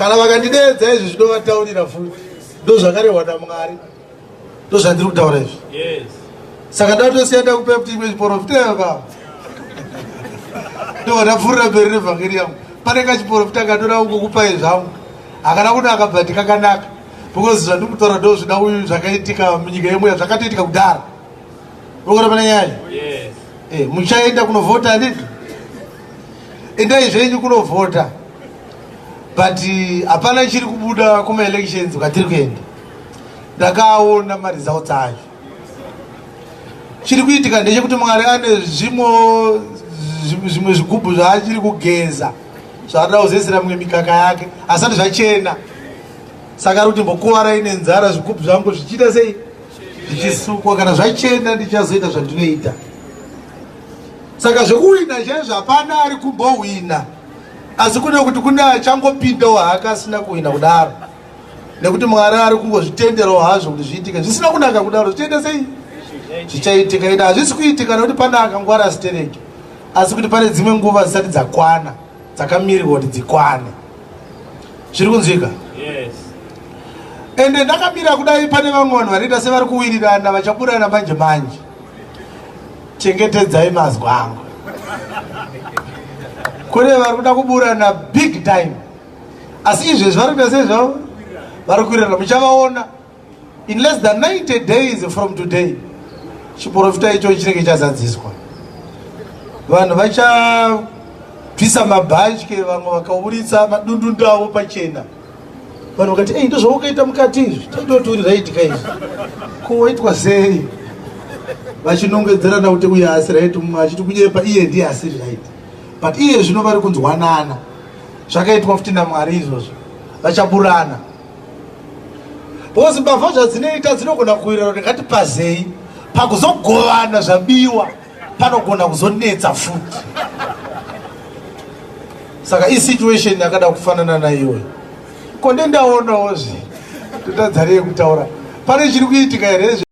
Kana vakandideedza izvi zvinovataurira futi. Ndozvakarehwa naMwari. Ndozvandiri kutaura izvi. Yes. Saka ndatosiya ndakupa kuti imwe chiporofita baba. Ndobva ndapfuurira mberi nevhangeri yangu. Pane kachiporofita kandoda kungokupai zvangu. Hakana kunaka but kakanaka. Because zvandiri kutaura ndozvida uyu zvakaitika munyika yemweya zvakatoitika kudhara. Unoona pane nyaya? Yes. Eh, muchaenda kunovhota handiti? Endai zvenyu kunovhota. But hapana chiri kubuda kuma elections kwatiri kuenda. Ndakaona maresults acho. Chiri kuitika ndechekuti Mwari ane zvimwe zvimwe zvigubhu zvaachiri kugeza zvaanoda kuzesera mimwe mikaka yake asati zvachena. Saka ari kuti mbokuvarai nenzara zvigubhu zvangu zvichiita sei? Zvichisukwa. Kana zvachena ndichazoita zvandinoita. Saka zvekuwina chaizvo hapana ari kumbowina, asi kune kuti kune achangopindawo hake asina kuwina kudaro, nekuti Mwari ari kungozvitenderawo hazvo kuti zviitike zvisina kunaka kudaro. Zvichienda sei? Zvichaitika. Ende hazvisi kuitika nekuti pane akangwara sitereki, asi kuti pane dzimwe nguva dzisati dzakwana dzakamirirwa kuti dzikwane. Zviri kunzwika? Yes. Ende ndakamira kudai, pane vamwe vanhu vanoita sevari kuwirirana, vachaburana manje manje. Chengetedzai mazwi angu. Kune vari kuda kuburana big time, asi izvezvi vari kuita sei zvavo? Vari kuwirirana. Muchavaona in less than 90 days from today. Chiprofita icho chinenge chazadziswa. Vanhu vachabvisa mabhatye, vamwe vakaburitsa madundundu avo pachena. Vanhu vakati, ei, ndozvawakaita mukati izvi, taitoti uri right ka izvi, ko waitwa sei? Vachinongedzerana kuti uye asi right, mumwe achiti kunyepa, iye ndiye asiri right. But iye zvino vari kunzwanana. Zvakaitwa futi naMwari izvozvo, vachaburana. Because mbavha zvadzinoita dzinogona kuwirirana kuti ngatipazei, pakuzogovana zvabiwa panogona kuzonetsa futi. Saka isituation yakada kufanana naiyoyo. Ko ndendaonawo zve totadzarei kutaura, pane chiri kuitika here?